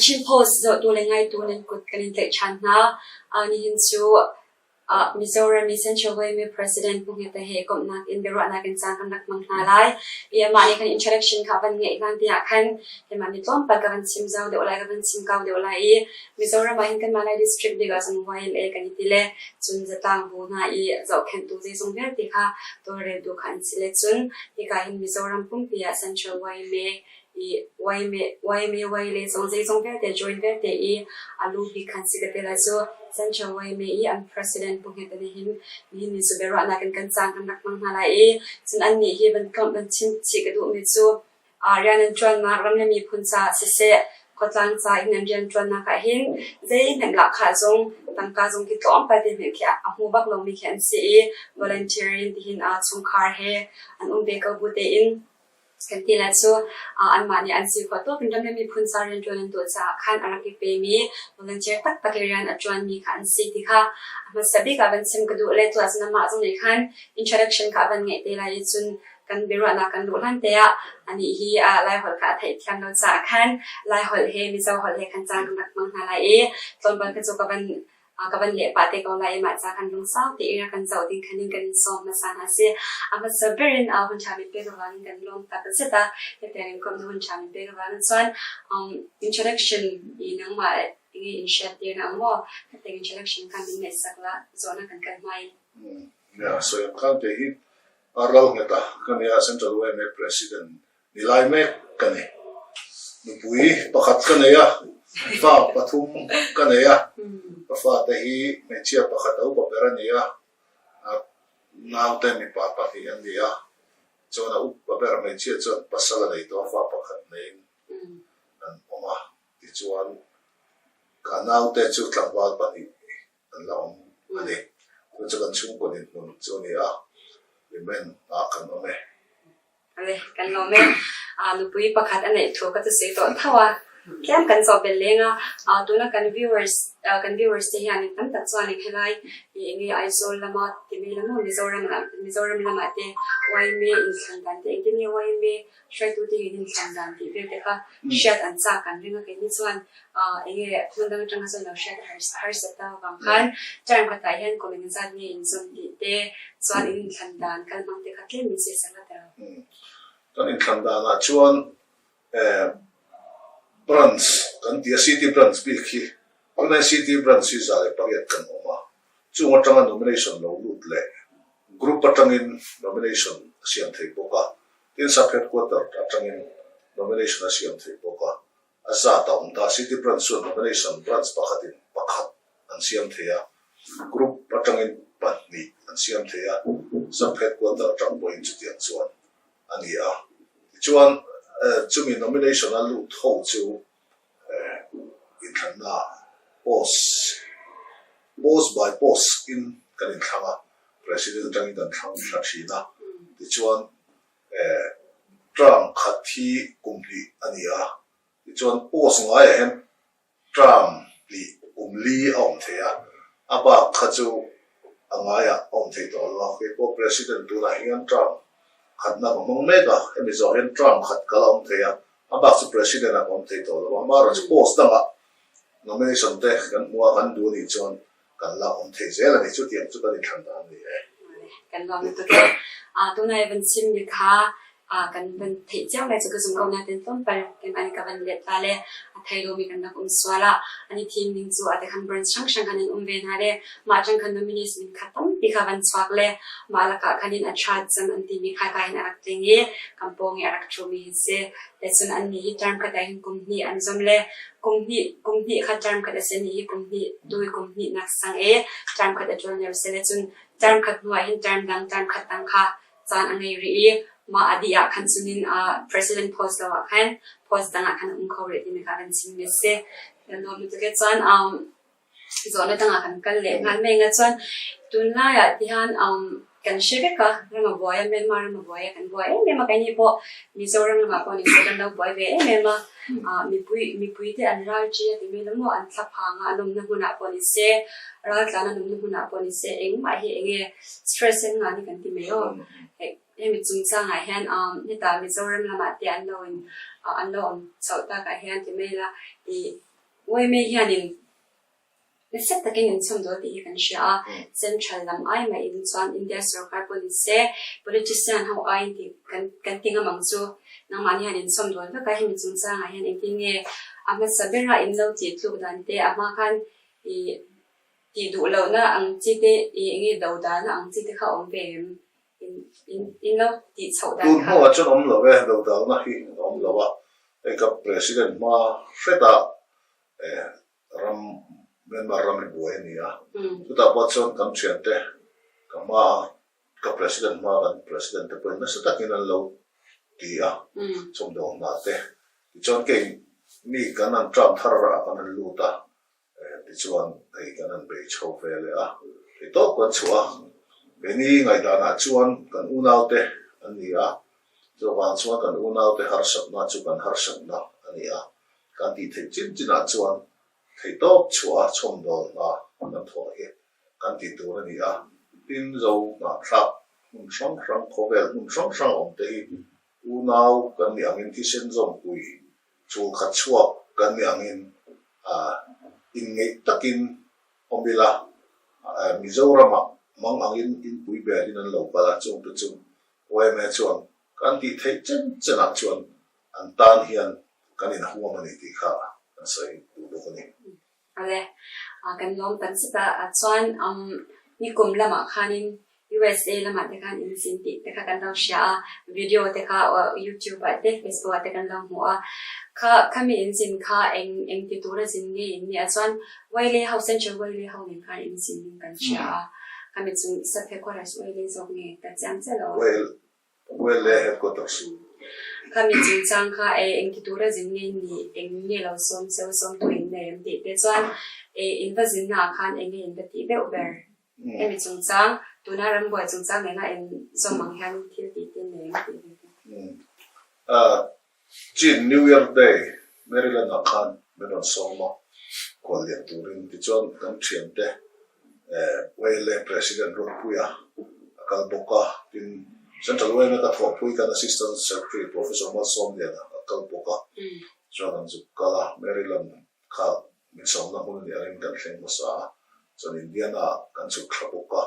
Chin Post zohtu le ngaitu nan kut kan in tlaih ṭhan hna. Nihin cu Mizoram i Central Yma President Pu Hngeta he komhnak in biaruahnak in caan kan rak hmang hna lai. I amah nih kan introduction kha van ngeih hlan te ah khan keimah nih tlawmpal ka van chim zau deuh lai, ka van chim kau deuh lai i Mizoram ah hin kanmah Lai district bik ah cun YLA kan i ti le cun zatlang bu hna i zohkhenhtu zeizong vialte kha tawlreltu kha an si le cun hika hin Mizoram pumpi ah Central Yma i YMA YMA le zong zeizong vialte join vialte i a lu bik khan si ka ti lai cu Central YMA i an president Pu Hngeta nih hin nihin ni cu biaruahnak in kan caan kan rak hmang hna lai i cun annih hi van tlawmh van chim chih ka duhmi cu rian an ṭuannak ram le miphun caah siseh khuatlang ca in an rian ṭuannak ah hin zeihmanh lahkhah zong tangka zong khi tlawmpal te hmanh khi a hmu bak lomi khi an si i volunteer in tihin chungkhar he an um ve ko bu tein Kan ti lai cu anmah nih an si khawh tuk in ram le miphun ca rianṭuan an tuah caah khan a rak i pemi volunteer taktak i rian a ṭuanmi kha an si ti kha a hmasa bik ah van chim ka duh le tuah cun amah zong nih khan introduction kha a van ngeih te lai i cun kan biaruahnak kan luh hlan te ah anih hi Laiholh kha a theihthiam lo caah khan Laiholh he Mizo holh he khan caan kan rak hmang hna lai i tlawmpal kha cu ka van ka van leh pah te ko lai i mah ca kan lungsau tein rak kan zoh ding khan in kan in sawm hmasa hna si. A hmasa ber in hun ṭha min pek ruang in kan lawm tak zet a. Hetiang in komh hun ṭha min pek ruang in chuan introduction i nangmah nge in hriat tir na maw hetiang introduction khan min neih sak la zawhna kan kal hma in. Ya, so yam khan te hi ral ngeta kan ya Central YMA President Ni lai mek ka nei. Nupui pakhat ka nei a, fa pathum ka nei a. Ka fate hi hmeichhia pakhat a upa ber a ni a, naute mipa pahnih an ni a. Chuan a upa ber hmeichhia chuan pasal a nei tawh a, fa pakhat neiin an awm a. Tichuan ka naute chu tlangval pahnih an la awm a ni. Chu chu kan chhungkaw dinhmun chu a ni a, Amen ah kan awm e. Ale, kan lawm e. Nupui pakhat a neih thu ka chu sawi tawh tho a, tlem kan zawh belh leng a. Tuna kan viewers kan viewers te hian tam tak chuan in helai i enge Aizawl lama timi lama Mizoram Mizoram lamah te YMA inthlan dan te engtin nge YMA hruaitute hi an inthlan dan tih vel te kha hriat an chak an ring a keini chuan enge hmun dang atanga chuan lo hriat a harsat ta avang khan term khatah hian kum engzat nge in zawm tih te chuan in inthlan dan kal hmang te kha tlem min sehsak la teh rawh. Kan inthlan danah chuan branch kan ti a city branch bik hi tunlai city branch hi 108 kan awm a chung atanga nomination lo lut leh group atangin nomination a siam thei bawk a Tin sub headquarter atangin nomination a siam theih bawk a, a zat a awm ta. City branch chuan nomination branch pakhatin pakhat an siam thei a, group atangin pahnih an siam thei a, sub headquarter atang pawhin chutiang chuan a ni a. Tichuan chumi nomination a lut ho chu inthlanna post post by post in kan inthlang a, President atangin kan thlang thla thin a, tichuan term khat hi kum hnih a ni a, tichuan post ngaiah hian term hnih kum li a awm thei a, a bak kha chu a ngaiah a awm thei tawh lo a, keipawh President tunah hian term khatna ka hmang mek a, hemi zawh hian term khat ka la awm thei a, A bak chu President ah ka awm thei tawh lo a, amaherawh chu post dangah nomination te kan hmu a, kan duh anih chuan kan la awm thei zel a ni. Chutiang chu kan inthlan dan a ni e. Kan lawm lutuk e. Tunah i van chim mi kha kan van theih cio lai cu ka zum ko nain tlawmpal keimah nih ka van let ta le a thei lomi kan rak um sual ah an i thim ning cu a tikhan branch hranghrang khan an um ve hna le mah ṭang khan nominees min kha tampi kha van chuak le mah lakah khan in a ṭha cem an timi kha ka hin a rak tling i kan pawng i a rak ṭhumi hi si. Te cun annih hi term khat ah hin kum hnih an zum le kum hnih kum hnih kha term khat a si nih hi kum hnih tu hi kum hnih nak sang i term khat a ṭuan lio si le cun term khat hnu ah hin term dang term khat dang kha caan a ngei rih i mah a dih ah khan cunin president post lo ah khan post dang ah khan a um kho rih timi kha kan chimmi a si. Kan nuam tuk e cun Zawhna dangah kan kal leh nghal mai nga chuan tunlai ah tihian kan hre vek a, ram a buai a, Myanmar ram a buai a, kan buai em em a, keini pawh Mizoram lamah pawh nise kan lo buai ve em em a, mipui mipui te an ral ṭi a timi lam maw an thla phang a, an awmna hmunah pawh nise raltlan an awmna hmunah pawh nise engmah hi eng nge stress en ngan hi kan ti mai aw. Hemi chungchangah hian hetah Mizoram lamah te an lo in an lo awm chhoh takah hian ti mai ila ih. Yma hianin nasa takin in chhawmdawl tih hi kan hria a, Central lam ai mah in chuan India sorkar pawh ni se, politician ho aiin tih kan kan ti ngam ang chu. Nangmahni hian in chhawmdawl vek a, hemi chungchangah hian engtin nge a hmasa bera in lo tih tluk dan te, a hma khan ih tih duh lohna ang chi te, ih enge do dahna ang chi te kha a awm ve em? In in lo tih chhoh dan Tun kha. hnuah chuan awm lo e, do dahna hi a awm lo a, hei ka President hma hretah eh ram Myanmar ram hi buai a ni a, chutah pawh chuan kan thiante ka hmaa ka President hmaa kan President te pawhin nasa takin an lo ti a, chhawmdawng hna te. Tichuan kei mi kan han term thar ah kan han lut a, tichuan hei kan han bei chho ve leh a, thei tawp kan chhuah a. Keini ngaihdanah chuan kan unaute an ni a, chuvang chuan kan unaute harsatna chu kan harsatna a ni a. Kan tih theih chin chinah chuan theihtawp chhuah a chhawmdawl hna kan thawh hi kan tih tur a ni a. Tin, Zo hnahthlak hmun hrang hrang, khawvel hmun hrang hrang awm te hi unau kan nih angin thisen zawmpui chul khat chhuak kan nih angin inngeih takin awm ila, Mizoramah mang angin inpui berin an lo kal a, chungte chu yma chuan kan tih theih chen chenah chuan an tan hian kan inhuam a ni tih kha kan sawi duh bawk a ni. Ale, kan lawm tam zet a, chuan nikum lamah khanin USA lamah te khan inzin tih te kha kan lo hria a, video te kha YouTube ah te Facebook ah te kan lo hmu a, kha khami inzin kha eng eng ti tura zin nge in nia chuan Wailei ho Central Wailei ho nen khan inzin in kan hria a, khami chu Sap headquarters Wailei zawk nge ka chiang chiah lo a. Wele headquarters. Khami chungchang kha e engti tura zin nge ni, eng nge lo sawm cheu sawm tu in nei em tih te chuan e in va zinna ah khan eng nge in va tih deuh ber. Hemi chungchang, tuna rambuai chungchang nena in zawm ang hian thil tih te nei em tih ve te. Chin New Year Day Maryland ah khan min rawn sawm a, kual lian turin tichuan kan thiante YLA President Ruatpuia a kal bawk a, tin Central YMA ka thawhpui kan Assistant Secretary Professor Malsawmliana a kal bawk a, chuan an zuk kal a, Maryland kha min sawmna hmun a nih angin kan thleng hmasa a, chuan Indiana ah kan chhuk thla bawk a,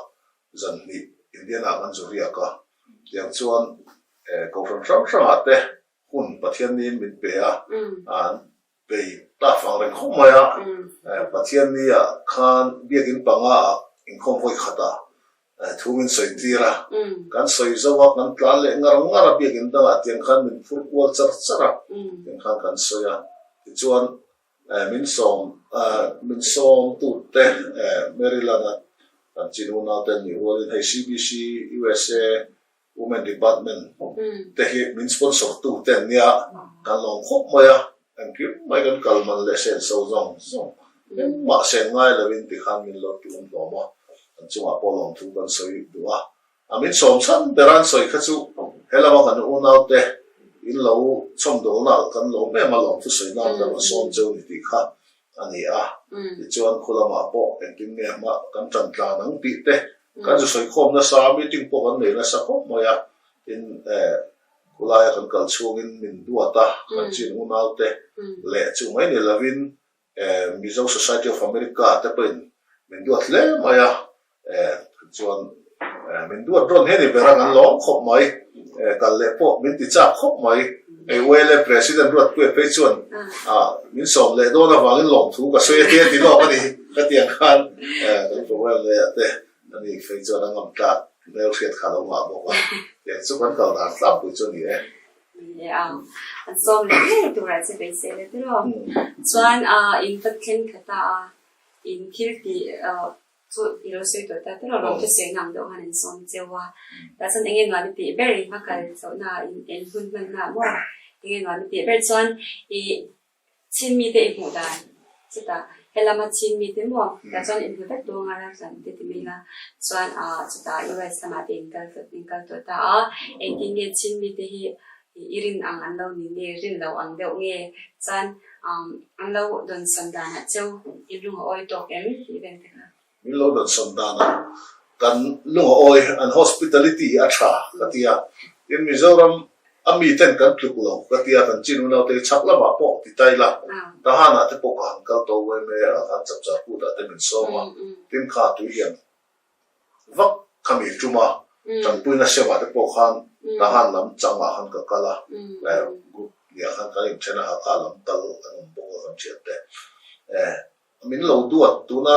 zan hnih Indiana ah kan zu riak a, tiang chuan Kohhran hrang hrangah te hun Pathianniin min pe a, an bei ta fang reng khawp mai a. Pathianniah khan biakin panga ah inkhawm vawi khatah thu min sawi tir a, kan sawi zo a, kan tlan leh ngar ngar a, biakin dangah tiang khan min phur kual char char a, tiang khan kan sawi a. Tichuan min sawm min sawm tute Maryland-a kan chin unaute an nih rualin hei CBC USA Women Department te hi min sponsor tu te an nia, kan lawm khawp mai a, engkim mai kan kal man leh senso zawng zawng engmah sen ngai lovin tikhan min lo tum hlawm a, an chungah pawh lawmthu kan sawi duh a, a min sawm chhan ber an sawi kha chu helama kan unau te in lo chhawmdawlna kan lawm em a lawmthu sawi nan kan rawn sawm cheu ni tih kha a ni a, tichuan khulamah pawh engtin nge hma kan tan tlan ang tih te Kan zu sawi khawm nasa a, meeting pawh kan nei nasa khawp mai a, tin eh khulaia kan kal chhungin min duat a, kan chin unaute leh chu mai ni lovin eh Mizo Society of America te pawhin min duat hle mai a, eh chuan eh min duat rawn hi a ni ber a, kan lawm khawp mai, eh kal leh pawh min ti chak khawp mai, hei YLA President Ruatpuia phei chuan ah min sawm leh dawn avangin lawmthu ka sawi a ti a ti lawk a ni. Ka tiang khan kan program leh ah te a ni phei chuan a ngam tlak hmel hriat kha a lo ngah bawk a, tiang chu kan kal dan tlangpui chu a ni e. Ni e a, an sawm leh ngei turah che beisei la tiraw. Chuan in va thleng kha ta a, in thil tih chu i lo sawi tawh ta tiraw, lawm te sawi ang deuh khan an sawm cheu a. Tah chuan enge nuam i tih ber in va kal chauhna ah in en hun hmanna ah maw enge nuam i tih ber chuan i Chin mite i hmuh dan chutah helama Chin mite maw tah chuan in hmu vek dawn a raltlan te ti mai la chuan ah chutah US lamah te in kal in kal tawh ta a engtin nge Chin mite hi i rin ang an lo ni nge rin lo ang deuh nge chuan an lo dawnsawn danah cheu i lung a awi tawk em tih vel te kha. Min lo dawnsawn danah kan lung a awi an hospitality hi a tha ka ti a tin Mizoram. A mi ten kan tluk lo ka tia kan Chin unau te chak lamah pawh ti ta ila Tahan ah te pawh ka han kal to YMA ah khan chapchar kut ah te min sawm a tin kha tuilian vak khami tum a tanpuina sem ah te pawh khan Tahan lam chang ah khan ka kal a group nia khan kan inthen a Hakha lam kal an awm bawk a kan thian te Min lo duat tuna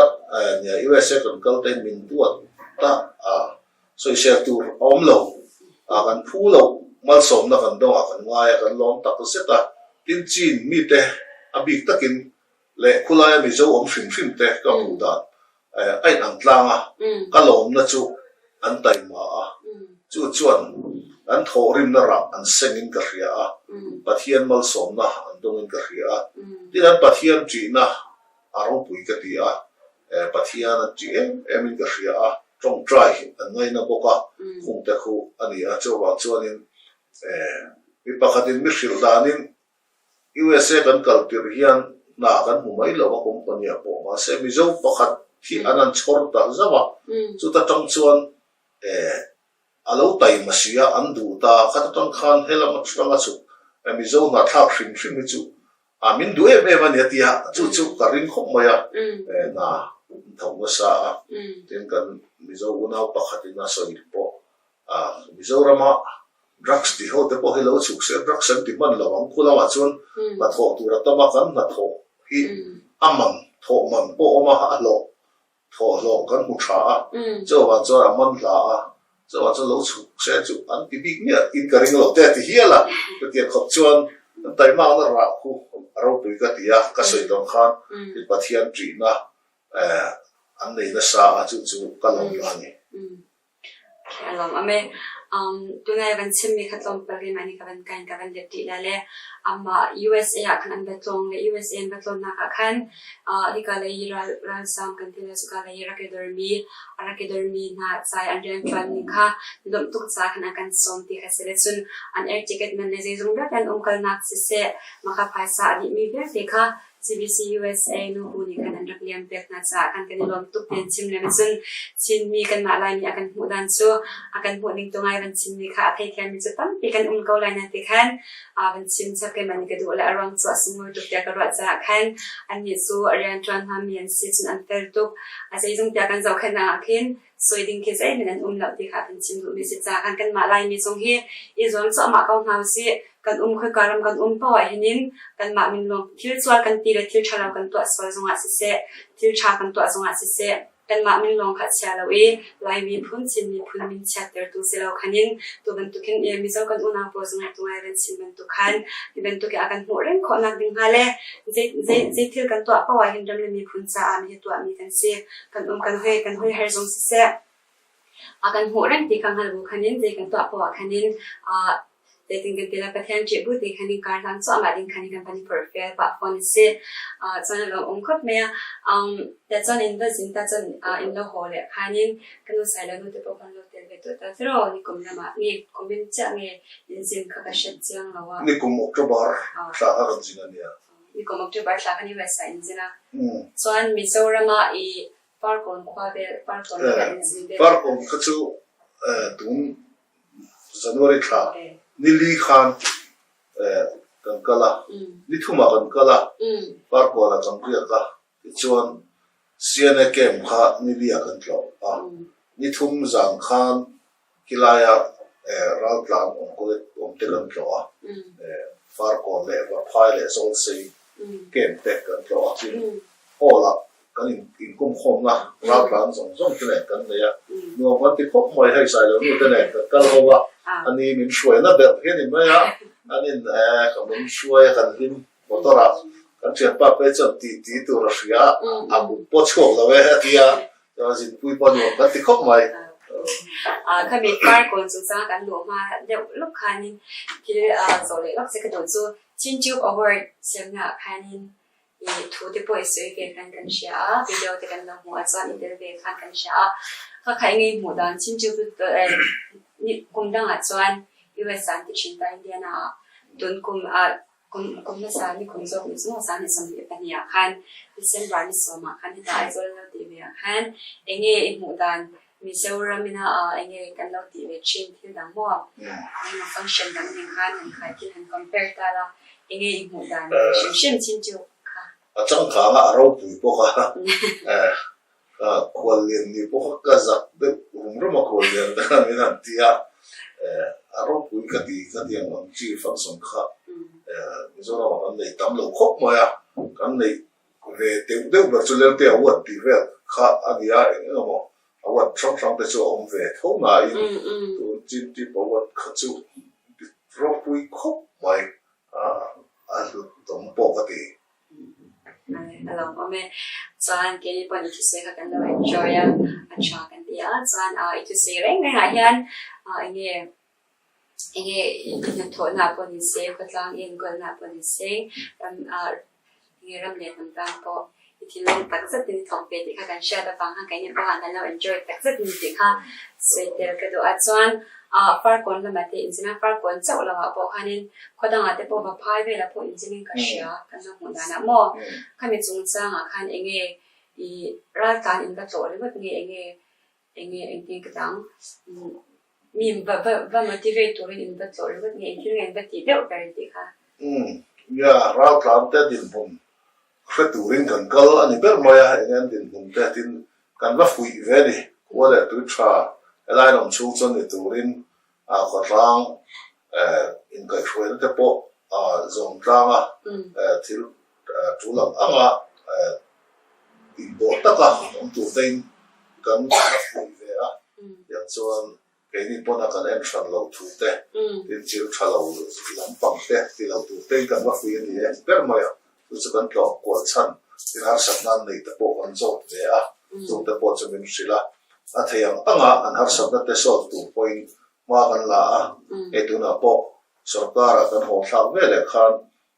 nia USA kan kal te min duat ta a sawisel tur a awm lo a kan phu lo malsawmna kan dawng a kan ngai a kan lawm tak zet a tin Chin mite a bik takin leh khulaia Mizo awm hrim hrim te ka hmuh dan a in ang tlang a ka lawmna chu an taima a chu chuan an thawhrimna rah an sengin ka hria a, Pathian malsawmna an dawngin ka hria a, tin an Pathian ṭihna a ropui ka ti a, Pathian an ṭih em emin ka hria a, ṭawngṭai an ngaina bawk a, khungte khu a ni a, chuvang chuanin mi pakhatin mi hrilh danin USA kan kal tirh hian hna kan hmu mai lo a company ah pawh mahse Mizo pakhat hi an han chhawr ta zauh a, chuta tang chuan a lo taima si a, an duh ta khat atang khan helam atanga chhuk Mizo hna thlak hrim hrim hi chu a min duh em em a ni a ti a, chu chu ka ring khawp mai a, hna an tho nasa a, tin kan Mizo unau pakhatin a sawi pawh Mizorama drugs tih ho te pawh hi lo chhuk se, drugs an ti hman lo ang, khu lamah chuan hnathawh tur a tam a, kan hnathawh hi a man, thawh man pawh a awm a, a hlawh, thawh hlawh kan hmu tha a, chuvang chuan a man hla a, chuvang chuan lo chhuk se chu an ti bik miah in ka ring lo te a ti hial a, chutiang khawp chuan an taimakna rah khu a ropui ka ti a, ka sawi dawn khan Pathian ṭihna an nei nasa a, chu chu ka lawmna a ni. A lawm awm e. Tunai van chimmi kha tlawmpal keimah nih ka van kain ka van let rih lai le amah USA ah khan an va tlawng le USA an va tlawnnak ah khan hika lei ral ralzaam kan ti le cuka lei rak i dormi a rak i dormi hna ca i an rianṭuanmi kha lawmh tuk ca khan a kan sawm ti kha si le cun an air ticket man le zeizong vialte an umkalnak siseh maka phaisa a dihmi vialte kha CBC USA nubu nih khan an rak liam piak hna caah kan kan i lawm tuk ti an chim le cun Chinmi kanmah Laimi a kan hmuh dan cu a kan hmuh ning tu ngai van chimmi kha a theithiammi cu tampi kan um ko lai na ti khan van chim chap keimah nih ka duh le a ruang cu a sunglawi tuk tiah ka ruah caah khan annih cu rian ṭuan hmami an si cun an fel tuk. A zeizong tiah kan zohkhenhnak ah khin soi ding khi zeihmanh an um lo ti kha kan chim duhmi si caah khan kanmah Laimi zong hi i zuam cuahmah ko hna usih. Kan um khoika ram kan um paoh ah hin in kanmah min lawng thil sual kan ti le thil ṭhalo kan tuah sual zongah siseh, thil ṭha kan tuah zongah siseh, kanmah min lawng kha chia lo i Lai miphun, Chin miphun min chiattertu si lo khan in tu bantukin Mizo kan unau pawl zongah tu ngai van chim bantuk khan hi bantuk i a kan hmuh reng khawhnak ding hnga le zei zei zei thil kan tuah paoh ah hin ram le miphun caah mi hi tuahmi kan si. Kan um kan hoi kan hoiher zong siseh, a kan hmuh reng ti kha hngal bu khan in zei kan tuah poah khan in zeitin kan ti lai Pathian ṭih bu ti khan in kar hlan cuahmah ding khan in kan van i forhfial pah fawn a si. Cun a lawm um khop mai a. Ta cun in va zin ta cun in lo haw le khan in ka nu sai le nu te pawh kan lo tel ve tuah ta tiro ni kum lamah ni kum in chiah nge in zin kha ka hret chiang lo a. Ni kum October thla kha kan zin a nia. Ni kum October thla khan US ah in zin a. Cun Mizoram ah i Farkawn khua vel Farkawn kha in zin vel. Farkawn kha cu tun January thla nili khan kan kal a, ni thum ah kan kal a, Farkawn ah kan riak a, tichuan CNA camp kha nili ah kan tlawh a, ni thum zan khan Khilai ah raltlang awm te kan tlawh a, Farkawn leh Vaphai leh Zawlsei camp te kan tlawh a, tin hall ah kan inkumkhawmna raltlang zawng zawng te nen kan nei a, nuam kan ti khawp mai hei Sailo nu te nen kan kal ho a, ani min hruaina ber hi a ni mai a, an in ka min hruai a kan hlim motor ah kan thianpa phei chuan ti ti tur a hria a, a kut pawh chhuak lo e a ti a, Chuan zinpui pawh nuam kan ti khawp mai. Khami Farkawn chungchang kan luh hma deuh lawk khanin thil zawh leh lawk che ka duh chu Chin Tube Award siamna ah khanin i thu te pawh i sawi ve khan kan hria a, video te kan lo hmuh ah chuan i tel ve khan kan hria a. Kha kha i ngei hmuh dan Chin Tube kum dangah chuan US ah an ti thin ta Indiana ah tun kum ah Kum hmasa nikum zawk ni cu san ni 22 ah khan December ni sawm ah khan hita Aizawl lo ti ve ah khan enge i hmuh dan? Mizoram in a enge kan lo tih ve thin thil dang maw? Engemaw function dang nen khan han khaikhin han compare ta la, enge i hmuh dan hrim hrim chin chu kha? A changkang a, a ropui bawk a, khuallian nih pawh kha ka zak deuh rum rum a khuallian te khan min han ti a, a ropui ka ti ka ti ang ang chi function kha Mizoram ah kan nei tam lo khawp mai a, kan neih ve deuh deuh ber chu Lelte Award tih vel kha a ni a, eng eng emaw award hrang hrang te chu a awm ve tho nain tun Chin Tip Award kha chu ropui khawp mai a hlut awm pawh ka ti. A lawmawm e. Chuan keini pawhin i thusawi kha kan lo enjoy a, a tha kan ti a. Chuan i thusawi reng rengah hian eng nge eng nge i hnathawhna pawh ni se, khawtlang i enkawlna pawh ni se, ram eng nge ram leh hnam tan pawh i thinlung tak zetin i thawk ve tih kha kan hriat avang khan keini pawh kan lo enjoy tak zet ni tih kha sawi tel ka duh a. Chuan Farkawn lamah te inzin a, Farkawn chauh lamah pawh khanin khaw dangah te pawh va phai velah pawh inzinin ka hria kan lo hmuh danah maw? Khami chungchangah khan eng nge i raltlan in va tlawh ringawt nge eng nge eng nge engtin ka dang mi va va va motivate turin in va tlawh ringawt nge engthil nge in va tih deuh ber tih kha. Umm nia raltlan te dinhmun hre turin kan kal a ni ber mai a, eng nge an dinhmun te tin kan va fuih ve a ni. Khua leh tui tha helai an awm chhung chuan ni turin khawtlang inkaihhruaina te pawh zawm tlang a, thil tul ang anga inpawh taka awm tur tein kan la fuih ve a, tiang chuan keini pawna kan en hran lo thu te, tin thil tha lo lampang te ti lo tur tein kan va fuih a ni e ber mai a, chu chu kan tlawh kual chhan thil harsatna an neih te pawh kan zawt ve a, chung te pawh chu min hrilh a, a thei ang anga an harsatna te sawt tur pawhin hma kan la a, hei tunah pawh sorkar-ah kan haw thlak ve leh khan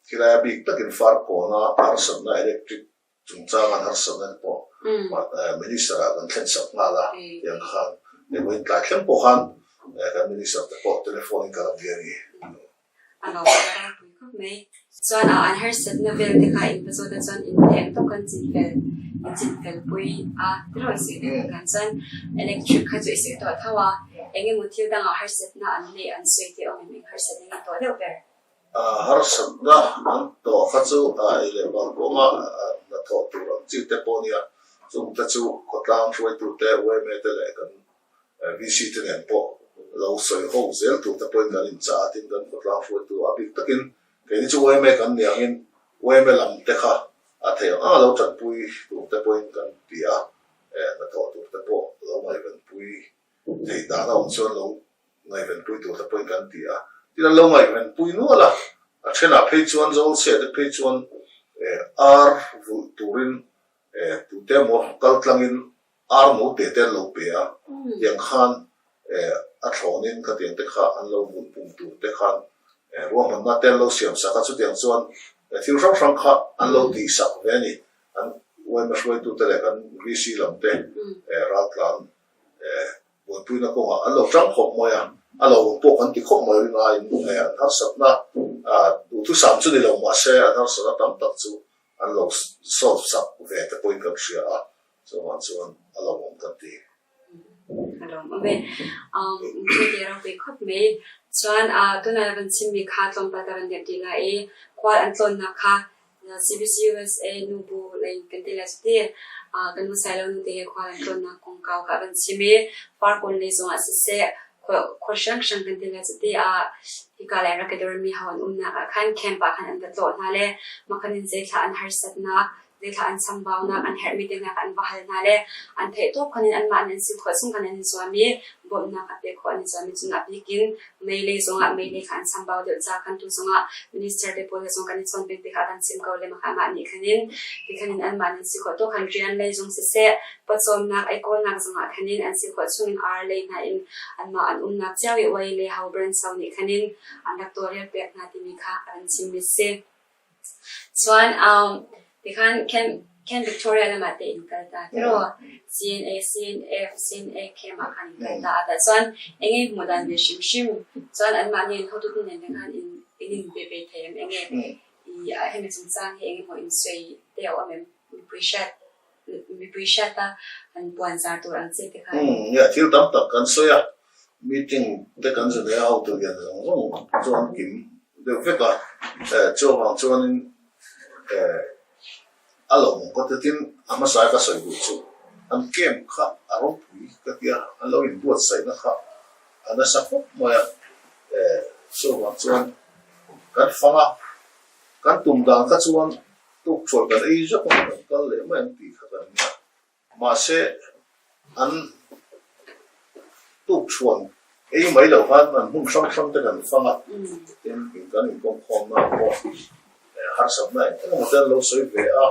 Khilai a bik takin Farkawna harsatna electric chungchanga an harsatna te pawh Minister ah kan thlen sak nghal a, tiang khan hei vawiin tlai thleng pawh khan kan Minister te pawh telephone in ka la bia a ni. A lo ropui khawp mai. Chuan a an harsatna vel te kha in va zawt a chuan in eng tawk kan chin fel in chin fel pui a tiraw i sawi deuh khan chuan electric kha chu i sawi tawh tho a, eng emaw thil dangah harsatna an neih an sawi te awm em eng harsatna nge tawh deuh ber? Harsatna an tawh kha chu ei leh bang kawnga hnathawh tur ang chi te pawh a nia. Chungte chu khawtlang hruaitute, yma te leh kan VC te nen pawh lo sawi ho zel tur te pawhin kan inchah a, tin kan khawtlang hruaitu a bik takin keini chu yma kan ni angin yma lam te kha a theih ang anga lo tanpui tur te pawhin kan ti a, hnathawh tur te pawh lo ngaihvenpui theih dan a awm chuan lo ngaihvenpui tur te pawhin kan ti a, tin an lo ngaihvenpui nual a, a thenah phei chuan Zawlchhia te phei chuan ar vulh turin tute emaw kal tlangin ar no te te an lo pe a, tiang khan a thlawnin khatiang te kha an lo vulh pum tur te khan ruahmanna te an lo siam sak a, chutiang chuan thil hrang hrang kha an lo tihsak ve a ni, an yma hruaitute leh kan VC lam te raltlan Buaipuina kawngah an lo tang khawp mai a, a lo awm pawh kan ti khawp mai ring aiin an harsatna duhthusam chu ni lo mahse an harsatna tam tak chu an lo solve sak ve te pawhin kan hria a, chuvang chuan a lo awm kan ti. A lo awm e. Chuti ropui khawp mai. Chuan tunah kan chimmi kha tlawmpal ka rawn deuh tih lai i khual an tlawnnak kha CBCUSA nu bu lei kan ti le cuti kan nu Sailo nu te he khua kan tlawnnak kongkau kha kan chim i Farkawn lei zongah siseh khua hranghrang kan ti le cuti hika lei rak i dormi ho an umnak ah khan camp ah khan an va tlawh hna le makhan in zeithla an harsatnak zeithla an chambaunak an herhmi te hna kha an va hal hna le an theih tawp khan in anmah nih an si khawh chung khan an i zuam i bawmhnak a pe khawh an i zuam i cun a bik in Mei lei zongah mei lei kha an chambau deuh ca kan tu zongah minister te pawl he zong kan i chawn peng te kha kan chim ko le mah mah nih khan in ti khan in anmah nih si khawh tu khan rian lei zong siseh pawcawmnak ei kawlnak zongah khan in an si khawh chung in ar lei hna in anmah an umnak cio i uai le ho brand so nih khan in an rak tawlrel pek hna timi kha an chim mi si. Chuan tikhan Camp Victoria lamah te in kal ta tiraw? CNA, CNF, CNA camp ah khan in kal ta a tah chuan enge hmuh dan ve hrimhrim chuan anmah nih in hotute nen te khan in in in pe ve thei em enge i hemi chungchang hi engemaw in sawi te a awm em mipui hriat? Mipui hriat a an puanzar tur ang chi te kha. Nia, thil tam tak kan sawi a, meeting te kan zu nei a, hotu lian zawng zawng chu an kim deuh vek a, chuvang chuanin a lo mawng ka ti tin a hmasa ka sawi duh chu an camp kha a ropui ka tia, an lo inbuatsaihna kha a nasa khawp mai a, chuvang chuan kan fang a, kan tum dan kha chuan Tukṭhual kan ei zawk a, kan kal leh mai ang tih kha kan nia. Mahse, an tukṭhuan ei mai loh khan an hmun hrang hrang te kan fang a, tin kan inkawmkhawmna pawh harsatna eng eng emaw te an lo sawi ve a,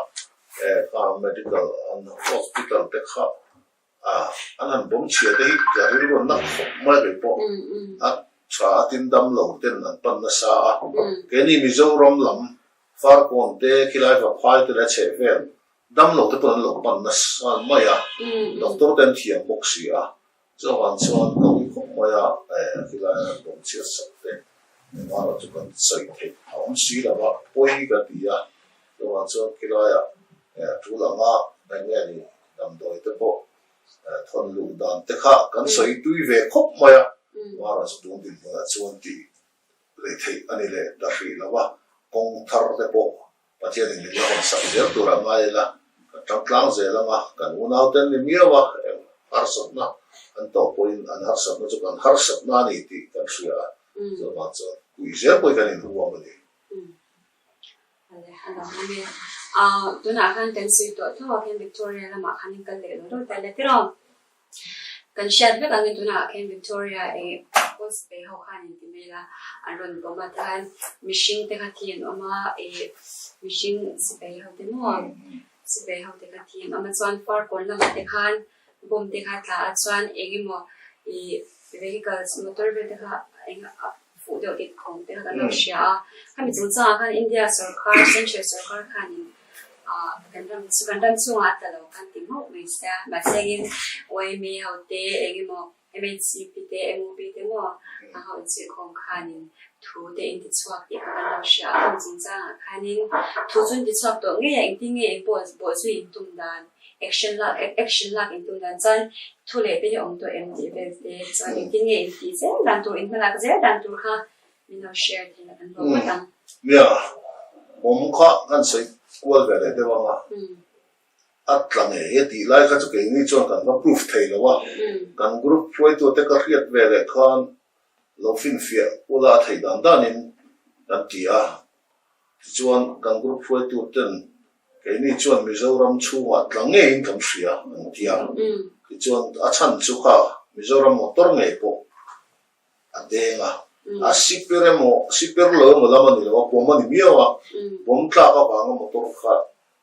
khang medical an hospital te kha an han bawm chhia te hi ka rilru an nak khawp mai rih pawh a tha a tin dam lo ten an pan nasa a, keini Mizoram lam Farkawn te khilai Vaphai te leh a chheh vel dam lo te pawn an lo pan nasa mai a, doctor te an thiam bawk si a, chuvang chuan ka ui khawp mai a khilai an han bawm chhiat sak te engmah chu kan sawi theih a awm si lo a, pawi ka ti a, chuvang chuan khilaiah tul anga eng nge ni damdawi te pawh thawn luh dan te kha kan sawi tui ve khawp mai a, mara chu tun dinhmunah chuan tih leh theih a ni leh ta hrih lo a, kawng thar te pawh Pathianin min la hawn sak zel tur a ngai ila, kan tang tlang zel ang a, kan unau te an ni miau a, eng harsatna an tawh pawhin an harsatna chu kan harsatna a ni tih kan hria a, chuvang chuan kui zel pawhin kan inhuam a ni. Tunah khan kan sawi tawh tho ah khian Victoria lamah khan in kal leh lo lo ta ila tiraw? Kan hriat vek angin tunah khian Victoria ih post pe ho khan in ti mai la an rawn bawm a tikhan mihring te kha thi an awm a ih mihring sipai ho te maw sipai ho te kha thi an awm a chuan Farkawn lamah te khan bomb te kha tla a chuan eng emaw ih vehicles motor vel te kha eng a fuh deuh dik khawm te kha kan lo hria a, khami chungchangah khan India sorkar central sorkar khanin ah kan ram chu kan ram chungah a tla lo khan ti mauh mai sia mahse engin YMA ho te eng emaw MHCP te MOP te maw a ho insuihkhawm khanin thu te in ti chhuak tih kha kan lo hria a, khami chungchangah khanin thu chu in ti chhuak tawh ngei a engtin nge eng pawh bawhzui in tum dan Action lak action lak in tum dan chuan thu leh te hi awm tawh em tih vel te chuan engtin nge in tih zel dan tur in hmalak zel dan tur kha min lo share thei la kan lawm ngawt ang. Nia, bawm kha kan sawi kual ve leh deuh ang a, a tla ngei e tih lai kha chu keini chuan kan va proof thei lo a, kan group hruaitute ka hriat ve leh khan lo finfiah ula a theih dan danin kan ti a, Tichuan, kan group hruaituten keini chuan Mizoram chhungah tla ngeiin kan hria an ti a. Tichuan, a chhan chu kha Mizoram motor ngei pawh a deng a. A sipir emaw, sipir lo emaw lam a ni lo a, bomb a ni miau a. Bomb tlak avanga motor kha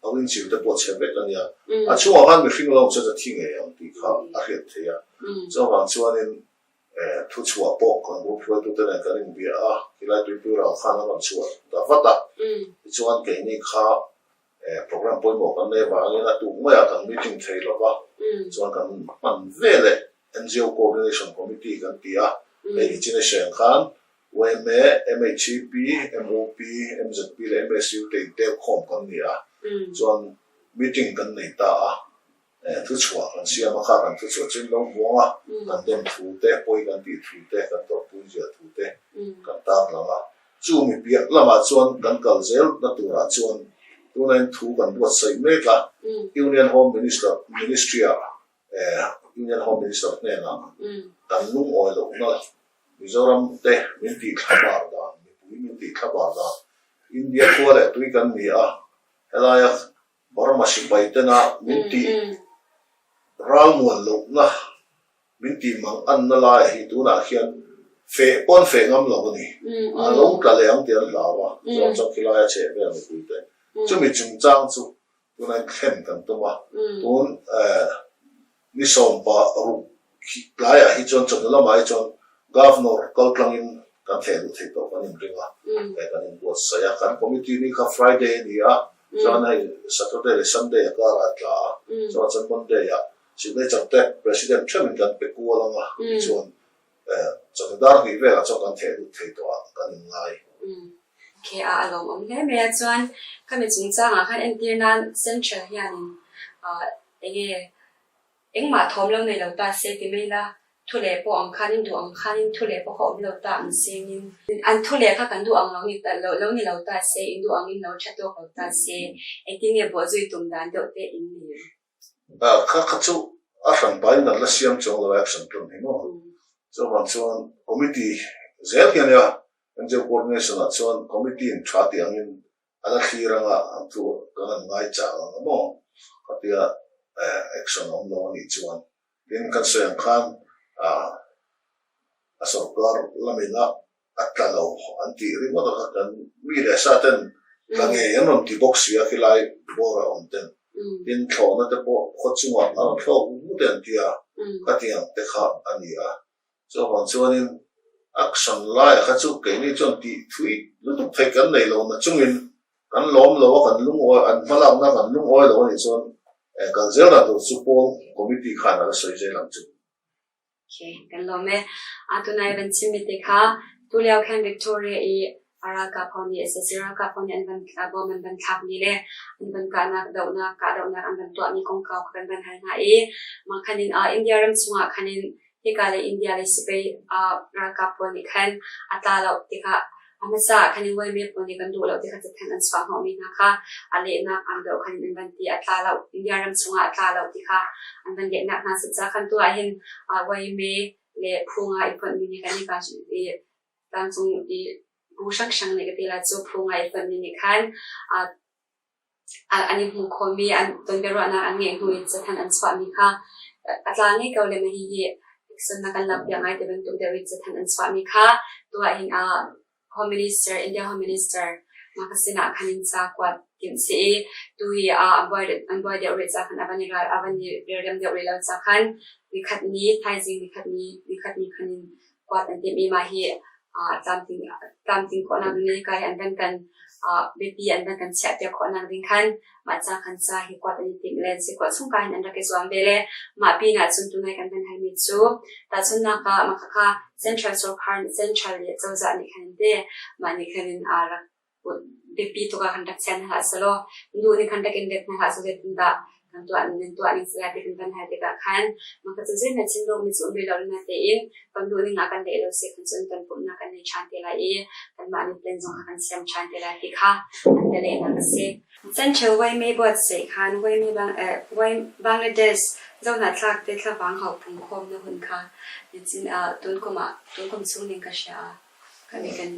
a windshield te pawh chhe vek a nia. A chhungah khan mihring lo awm se chu a thi ngei ang tih kha a hriat theih a. Chuvang chuanin Thuchhuah pawh kan group hruaitute nen kan inbia a, khilai tuipui ral khan an rawn chhuah ta vat a. Tichuan keini kha program pawimawh kan nei avangin a tuk maiah kan meeting thei lo va, chuan kan hman ve leh NGO Coordination Committee kan ti a, hei nichin a hriat ang khan yma, MHEP, MOP, MZP leh MSU te intelkhawm kan ni a, chuan meeting kan nei ta a. Thuchhuah kan siam a, kha kan thuchhuah chu in lo hmuang a, kan dem thu te, pawi kan tih thu te, kan tawrhpui ziah thu te kan tan lang a. Chu mi piah lamah chuan kan kal zel na turah chuan tuna in thu kan buatsaih mek a, Union Home Minister Ministry-ah Union Home Minister hnenah kan lungawi lohna Mizoram te min tih thlabar dan, mipui min tih thlabar dan, India khua leh tui kan ni a, helaia Burma sipai tena min tih ralmuan lohna, min tih mang anna laiah hi tunah hian feh pawn feh ngam lo a ni. A lo tla leh ang tih an hlau a, chuan chuan khilaia chheh vel mipui te. Chumi chungchang chu tuna in thlen kan tum a, tun Ni sawmpa ruk tlaiah hi chuan chawhnu lamah hi chuan Governor kaltlangin kan theh luh theih tawh kan inring a, hei kan inbuatsaih a, kan committee ni kha Friday a ni a, chuan hei Saturday leh Sunday a karah a tla a, chuan chuan Monday ah signature te President theuhin kan pe kual ang a, tichuan chawhnu dar hnih velah chuan kan theh luh theih tawh ah kan inngai. Kha a lawmawm hle mai a, chuan khami chungchangah khan entir nan Central hianin. Enge engmah thawm lo nei lo ta se ti mai la, thu leh pawh ang khan in duh ang khan in thu leh pawh kha awm lo ta ang seng in an thu leh kha kan duh ang lo ni lo lo ni lo ta se, in duh ang in lo tha tawk lo ta se, engtin nge bawhzui tum dan deuh te in nei em? Kha kha chu a hran pain an la siam chuang lo action plan hi maw? Chuvang chuan committee zel hi a nia, NGO coordination ah chuan committee in tha tih angin a la thlir anga an thu kan han ngai chang ang a maw? Khatia action a awm lo a nih chuan tin kan sawi ang khan a sorkar lamin a a tla lo an tih ringawt a kha kan mi leh sa ten tla ngei an rawn ti bawk si a khilai bawr a awm ten tin thlawhna te pawh khaw chungah a rawn thlawk vut e an ti a khatiang te kha a ni a chuvang chuanin action laiah kha chu keini chuan tih thui lutuk theih kan nei lo na chungin kan lawm lo a kan lungawi an hmalakna kan lungawi lo a nih chuan kal zel dan tur chu pawl committee khan a la sawi zel ang chu. Okay, kan lawm e. A tunai van chimmi te kha tulio khan Victoria i a ralkap ho nih sac ralkap ho nih an van bom an van thlakmi le an van kahnak dohnak kahdohnak an van tuahmi kongkau kha kan van hal hna i mah khan in India ram chungah khan in hika le India le sipai ralkap pawl nih khan a tla lo tikah A hmasa ah khan in Waimir pawl nih kan duh lo ti kha cathanh an chuah hnawhmi hna kha a lehnak ang deuh khan in an van ti. A tla lo, India ram chungah a tla lo ti kha an van lehnak hna si caah khan tu ah hin Waime le phu nga i fonhmi nih kan i i tlangcung i bu hranghrang nih ka ti lai cu phu nga i fonhmi nih khan an i hmu khawhmi an tonbiaruahnak an ngeih hnu in cathanh an chuahmi kha a tla ngei ko le mah hihi na kan lakpiak ngai ti bantuk deuh in cathanh an chuahmi kha tuah hin Home Minister India Home Minister mah ka sinah khan in ca kuat timh si i tu hi an buai an buai deuh rih ca khan a van i ral a van i relrem deuh rih lo ca khan nikhat ni thaizing nikhat ni nikhat ni khan in kuat an timh i mah hi tlamtling tlamtling khawhnak ding le kai an van kan biapi an van kan chiahpiak khawhnak ding khan mah ca khan ca hi kuat an i timh le si kuat chung ka hin an rak i zuam ve le mah pin ah cun tunai kan van halmi cu tahchunhnak ah mah khakha central sarkar central le cozah nih khan te mah nih khan in aa rak biapi tuk ah kan rak chiah hna hlah selaw nu nih khan rak in let hna hlah selaw zeitindah kan tuah nan tuah ning si lai ti kan van hal tikah khan mah ka cu zei na chin mi cu um rih lo na tein kan duh ning ah kan leh lo si khan cun kan pumhnak kan nei ṭhan te lai i kanmah nih plan zong kha kan siam ṭhan te lai ti kha an ka lehnak a si. Central Waime buatsaih khan Waime Bangladesh zohnahthlak te thlavang hauh phungkhawm na hun kha nichin ah tunkum ah tunkum chung ning ka hria. Kan i kan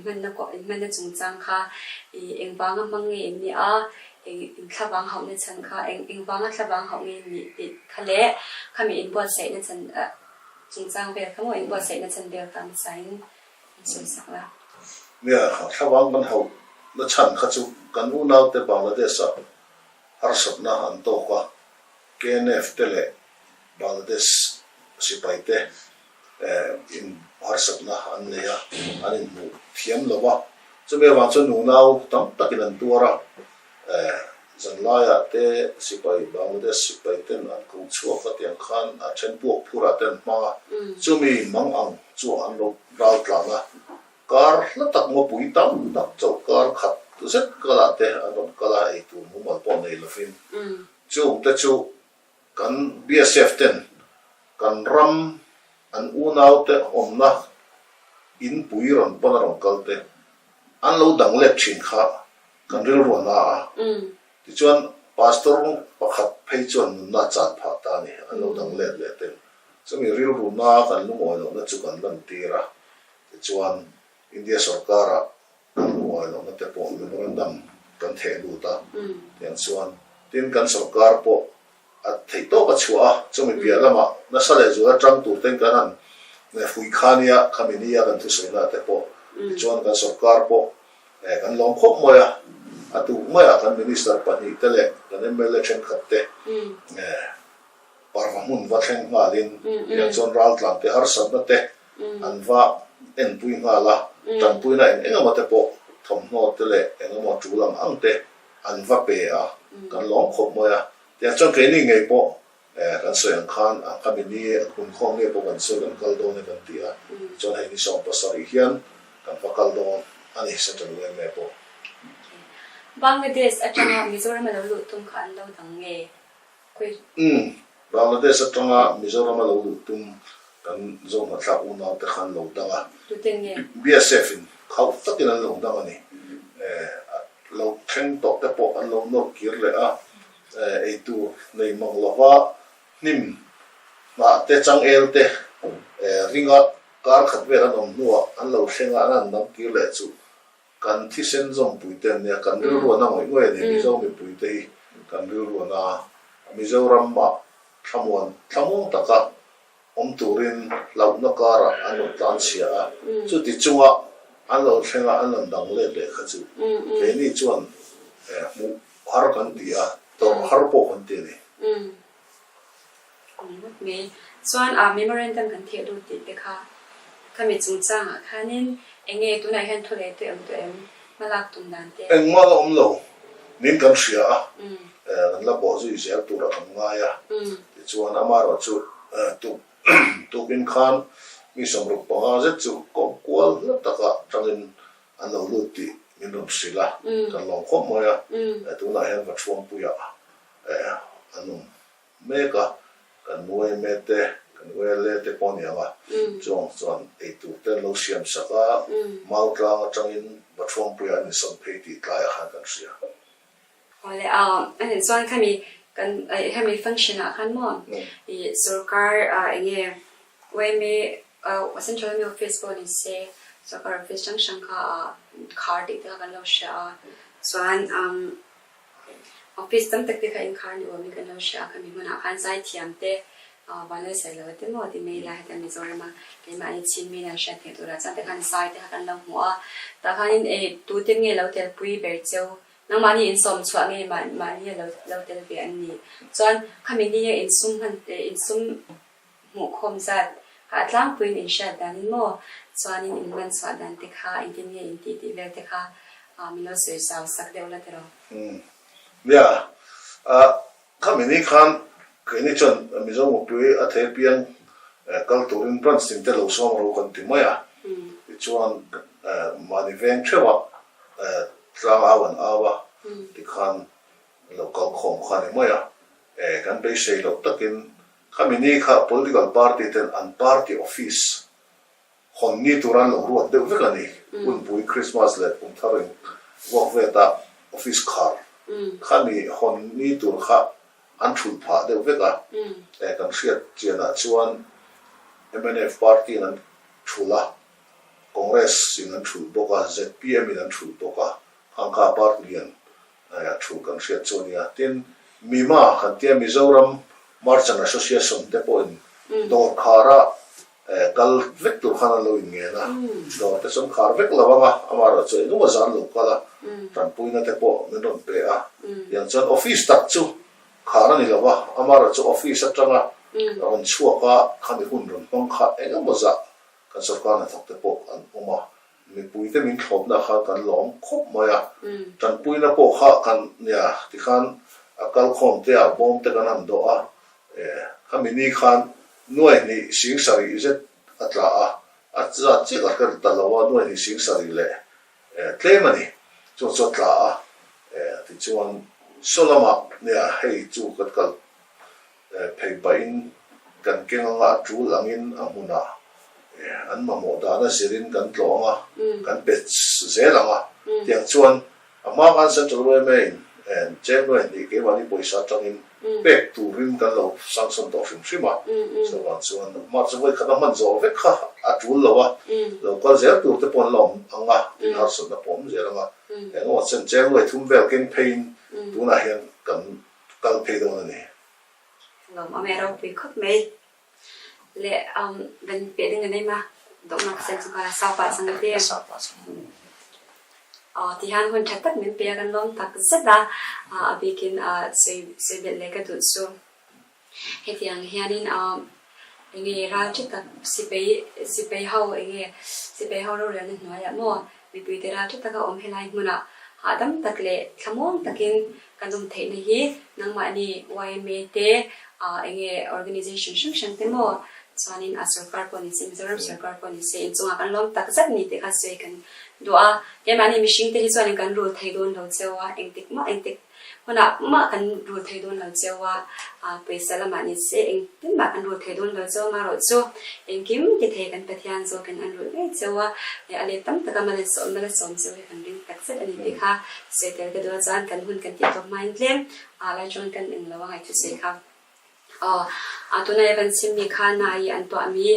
hman na cungcang kha i engvang a hmang nge in nih a eng thlavang hauh na chan kha engvang a thlavang hauh nge nih ti kha le khami in buatsaih na chan cungcang vel kha maw in buatsaih na chan vel kha hmasa in in sawisak la. Nia, thlavang kan hauh na chan kha cu kan unau te Bangladesh ah harsatnak an tawk a, KNF te le Bangladesh sipai te in harsatnak an nei a, an inhmuh thiam lo a. Chumi avang chuan nunau tam takin an tuar a, zanlaiah te sipai, Bangladesh sipai ten an ko chhuak a tiang khan a then puak phurah te an hmang a, chumi mang ang chu an lo ral tlang a, kar hla tak ngawpui tam tak chauh kar khat zet kalah te an rawn kal a, eitur mumal pawh nei lovin chung te chu Kan BSF ten kan ram an unaute awmna in pui rawn pawn a rawn kal te an lo dang let thin kha kan rilru a na a. Tichuan Pastor pakhat phei chuan nunna a chan phah ta a ni, an lo dang let leh ten. Chumi rilru na kan lungawi lohna chu kan lantir a. Tichuan India sorkar-ah Kan lungawi lohna te pawh memorandum kan theh lut a, tiang chuan tin kan sorkar pawh a theih tawk a chhuah a, chumi piah lamah nasa leh zual atang tur ten kan han fuih kha nia, khami nia kan thusawi na te pawh tichuan kan sorkar pawh kan lawm khawp mai a, a tuk maiah kan minister pahnih te leh kan mla thenkhat te parva hmun va thleng nghalin tiang chuan raltlan te harsatna te an va enpui nghal a, tanpuina eng eng emaw te pawh thawmhnaw te leh eng emaw tul ang ang te an va pe a, kan lawm khawp mai a. Tiang chuan keini ngei pawh kan sawi ang khan a khami ni hunkhawm nge pawh kan sawi kan kal dawn e kan ti a, tichuan hei ni 70 hian kan va kal dawn a ni Central yma pawh. Bangladesh atanga Mizoram a lo luh tum kha an lo dang nge? Khui. Umm. Bangladesh atanga Mizoram a lo luh tum kan Zohnahthlak unau te kha an lo dang a. Tuten nge? BSF in khauh takin an lo dang a ni. Lo thleng tawh te pawh an lo nawr kir leh a. Eitur nei mang lova hnim hnah te changel te ringa kar khat vel an awm hnuah an lo thleng a an han dang kir leh chu Kan thisen zawmpuite an nia, kan rilru an a ngawih ngawih a ni. Mizo mipuite hi kan rilru an a, Mizoram ah thlamuan thlamuang taka awm turin hlauhna karah an rawn tlan chhia a, chuti chunga an lo thleng a, an rawn dang let leh kha chu keini chuan hmuh har kan ti a, tawrh har pawh kan ti a ni. Ngawt mai. Chuan a memorandum kan theh lut tih te kha khami chungchangah khanin eng nge tunah hian thu leh tawh em tawh em hmalak tum dan te. Engmah la awm lo nin kan hria a, kan la bawh zui zel turah kan ngai a, tichuan amaherawhchu tuk tukin khan mi 65 zet chu kawng kual hla taka tangin an lo lut tih min rawn hrilh a, kan lawm khawp mai a, tunah hian Vathuangpuiah an awm mek a, kan yma te, kan YLA te pawh a ni ang a, chuang chuan eitur te an lo siam sak a, mau tlang atangin Vathuangpuiah an insawn phei tih tlaiah khan kan hria. Awle a, a nih chuan khami kan hemi function ah khan maw i sorkar enge yma Central yma office pawh ni se sorkar office hrang hrang kha khar tih te kha kan lo hria a, chuan Office tam tak te kha inkhar ni awmin kan lo hria a, khami hmunah khan zaithiam te Vanlalsailova te maw ti mai ila heta Mizorama keimahni Chinmi an hriat theih turah chuan te khan zai te kha kan lo hmu a, tah khanin ei tute nge lo telpui ber cheu nangmahni insawm chhuah nge mahni a lo tel ve an ni chuan khami nia insum hman insum Hmuhkhawm zat kha a tlangpuiin in hriat danin maw? Chuanin in man chhuah dan te kha engtin nge in tih tih vel te kha min lo sawi zau sak deuh la tiraw? Umm. Nia, khami ni khan keini chuan Mizo mupui a thei piang kal turin branch tin te lo sawm ro kan ti mai a. Tichuan mahni veng theuhah tlang au an au a, tikhan lo kal khawm kha a ni mai a. Kan beisei loh takin Khami ni kha political party ten an party office hawn ni tur an lo ruat deuh vek a ni. Hunpui Christmas leh kum thar in vuak veta office khar khami hawn ni tur kha an thulh phah deuh vek a. Kan hriat chianah chuan mnf party in an thulh a, Congress in an thulh bawk a, zpm in an thulh bawk a, khang kha party lian A thu kan hriat chu a nia. Tin, MIMA kan tia Mizoram Merchant Association te pawhin dawr khara kal vek tur khan an lo inngen a. Dawr te chuan khar vek lo ang a, amaherawhchu chu engemaw zan lo kal a, tanpuina te pawh min rawn pe a. Tiang chuan office tak chu khar a ni lo a, amaherawhchu office atanga rawn chhuak a, khami hun rawn hmang kha engemaw zah kan sorkar hnathawk te pawh an awm a. Mipuite min thlawpna kha kan lawm khawp mai a, tanpuina pawh kha kan nia tikhan a kalkhawm te ah bawm te kan han dawh a, khami ni khan nuai hnih sing sarih zet a tla a, a zat chiah ka hre ta lo a, nuai hnih sing sarih leh tlem a ni, chuan chu a tla a, tichuan saw lamah nia hei chu kan kal Phei pahin kan keng anga a tul angin a hmunah an mamawh dana zirin kan tlawh anga kan pe zel ang a. Tiang chuan a hma khan Central yma in cheng nuai hnih keimahni pawisa atangin pek turin kan lo sanction tawh hrim hrim a. Chuvang chuan March vawi khat a hman zawh vek kha a tul lo a, lo kal zel tur te pawh an la awm ang a, tin harsatna pawh awm zel ang a. Engemaw chen cheng nuai thum vel keng pheiin tunah hian kan kal phei dawn a ni. Lawm awm e ropui khawp mai le van peh ding a nei ma dawhnak sen chu kha sau pah chang te. Aw ti hian hun tha tak min pe a kan lawm tak zet a, a bikin sawi sawi belh leh ka duh chu hetiang hianin enge ral tha tak sipai sipai ho enge sipai ho rorelna hnuaiah maw Mipuite ral tha taka awm helai hmunah hahdam tak leh thlamuang takin kan awm theihna hi nangmahni yma te enge organization hrang hrang te maw chuanin a sorkar pawh ni se Mizoram sorkar pawh ni se inchungah kan lawm tak zat ni tih kha sawi kan duh a. Keimahni mihring te hi chuanin kan rul thei dawn lo cheu a, engtik mah engtik. Hmun ah mah kan rul thei dawn lo cio a, puaisa lamah ni seh engtin mah kan rul thei dawn lo cio ma rawh cu engkim ti thei kan Pathian zawkin an rulh ngei cio a, a let tam tak a mal a sawm cio hi kan ring takzet a ni ti kha sawitel ka duh ahcun kan hun kan ti tawk hma in tlem lai chuan kan ing lo a ngai thu sei kha. Tunai kan chimmi kha nai i an tuahmi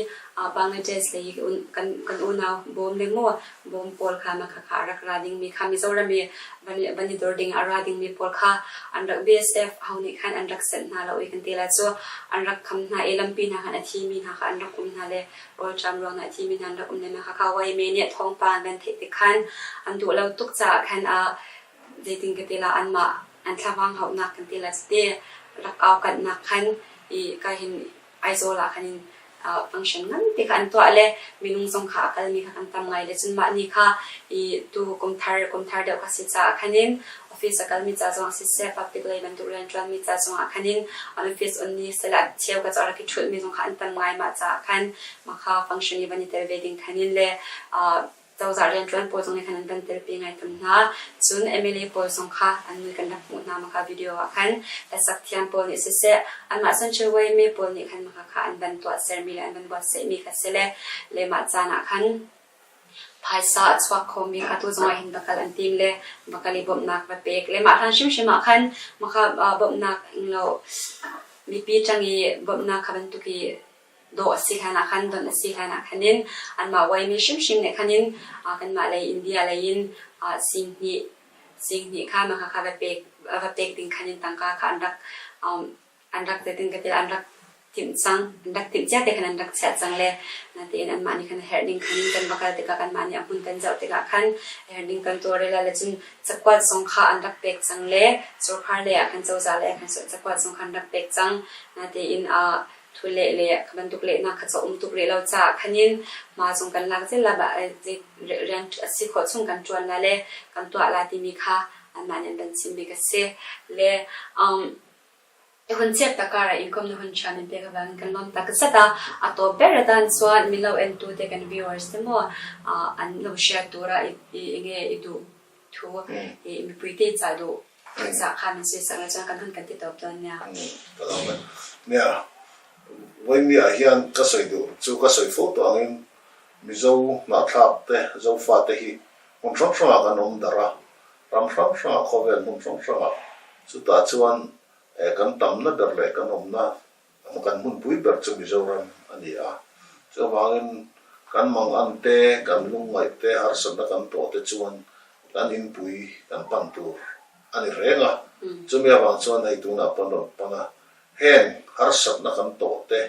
Bangladesh lei i kan unau bawm le maw bawm pawl kha mah khakha a rak ra dingmi kha Mizoram i van i dor ding a ra dingmi pawl kha an rak BSF ho nih khan an rak senh hna lo i kan ti lai cu an rak kham hna i lampi hna khan a thimi hna kha an rak um hna le rawlṭam ruangah a thimi hna an rak um le mah khakha YMA nih thawngpang an theih tik khan an duh lo tuk caah khan zeitin ka ti la anmah an thlavang hauhnak kan ti la cite rak aukanhnak khan i ka hin Aizawl ah khan in function nganpi kha an tuah le minung zong kha a kalmi kha kan tam ngai le cun mah ni kha i tu kumthar kumthar deuh kha si caah khan in office a kalmi ca zong ah siseh public lei bantuk rianṭuanmi ca zong ah khan in an office on ni sela cheu ka cu a rak i ṭhulhmi zong kha an tam ngai mah caah khan mah kha function i van i tel ve ding khan in le cozah rianṭuan pawl zong nih khan an van telpi ngai tam hna. Cun MLA pawl zong kha an mui kan rak hmuh hna maka video ah khan hlasak thiam pawl nih siseh anmah Central YMA pawl nih khan maka kha an van tuah sermi le an van buatsaihmi kha si le le mah caan ah khan phaisa a chuak khomi kha tu zong ah hin va kal an tim le va kal i bawmhnak va pek le mah hlan hrimhrim ah khan maka bawmhnak lo mipi ṭang i bawmhnak kha bantuk i dawh a si hlan ah khan donh a si hlan ah khan in anmah uaimi hrimhrim nih khan in kanmah lei India lei in singhnih singhnih kha mah kha va pek va pek ding khan in tangka kha an rak an rak zeitin ka ti an rak timh cang an rak timh cia te khan an rak chiah cang le natein anmah nih khan a herh ning khan kan va kal tikah kanmah nih a hmun kan zoh tikah khan a herh ning kan tawlrel le cun cakuat zong kha an rak pek cang le surkhar lei ah khan cozah lei ah khan cakuat zong kha an rak pek cang natein thuleh le kha bantuk lehnak kha cu a um tuk rih lo caah khanin hma zong kan lak zel la rian a si khawh chung kan ṭuan la le kan tuah la timi kha anmah nih an kan chimmi ka si. Le i hun chiat takar ah income na hun ṭhiam in pek avangin kan lawm tak zet a. A tawp ber atan chuan milo entu te kan viewers te maw an lo share tura i enge i duh thu i mipui te ca duh Cah kha min suisak le cun kan hun kan ti tawp tawn nia. Ka lawm e. Nia, Voimi ah hian ka sawi duh chu ka sawi fo tawh angin Mizo hnahthlak te, Zofa te hi hmun hrang hrangah kan awm darh a, ram hrang hrangah khawvel hmun hrang hrangah chutah chuan kan tamna ber leh kan awmna Kan hmunpui ber chu Mizoram a ni a, chuvangin kan mangan te, kan lungngaih te, harsatna kan tawh te chuan kan inpui kan pan tur a ni reng a. Chumi avang chuan hei tunah pawn rawn pan a, heng harsatna kan tawh te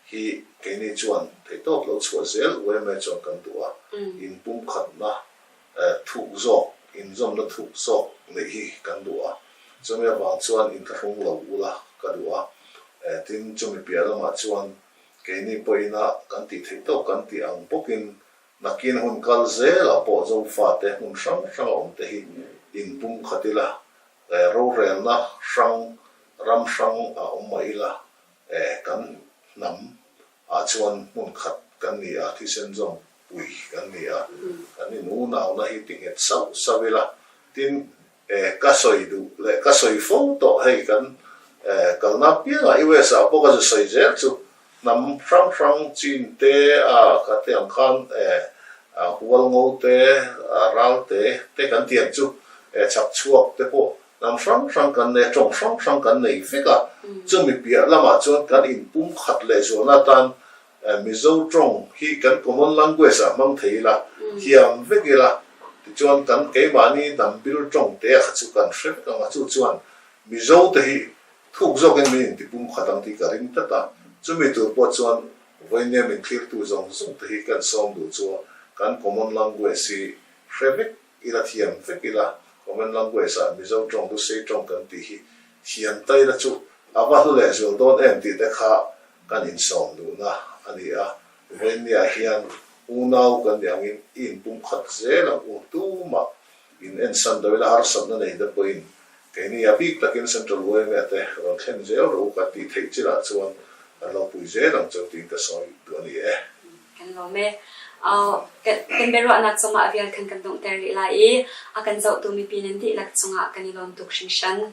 hi keini chuan theihtawp lo chhuah zel uaimai chuan kan duh a, inpumkhatna thuk zawk, inzawmna thuk zawk neih hi kan duh a, chumi avang chuan inthlahrung lo ula ka duh a, tin chumi piah lamah chuan keini pawhina kan tih theih tawk kan tih ang bawkin nakin hun kal zelah pawh Zofate hmun hrang hranga awm te hi inpumkhat ila, rorelna hrang, ram hrang a awm mah ila kan hnam ah chuan hmun khat kan ni a, thisen zawm pui kan ni a, kan in unauna hi ti nghet sauh sauh ila, tin ka sawi duh leh ka sawi fo tawh hei kan kalna piangah US ah pawh ka zu sawi zel chu hnam hrang hrang chin te a ka ti ang khan hualngo te ral te te kan ti ang chu chhak chhuak te pawh Hnam hrang hrang kan nei a, tawng hrang hrang kan nei vek a, chumi piah lamah chuan kan inpum khat leh zualna atan Mizo tawng hi kan common language ah hmang thei ila, thiam vek ila, tichuan kan keimahni hnam bil tawng te a kha chu kan hre vek ang a, chu chuan Mizo te hi thuk zawkin min intipum khat ang tih ka ring tlat a, chumi tur pawh chuan vawinia min thlirtu zawng zawng te hi kan sawm duh chu a, kan common language hi hre vek Ila thiam vek ila, common language ah Mizo tawng Lusei tawng kan tih hi thiam ta ila chu a va hlu leh zual dawn em tih te kha kan insawm duhna a ni a. Vawinia hian unau kan nih angin i inpumkhat zel ang u tumah in ensan do ila harsatna nei te pawhin keini a bik takin Central yma te rawn thlen zel rawh u kan tih theih chilah chuan kan lo pui zel ang cheu tiin ka sawi duh a ni e. Kan lawm e. Kan biaruahnak cungah a vial khan kan donghter rih lai i a kan zohtu mipi nan dihlak cungah kan i lawm tuk hringhran.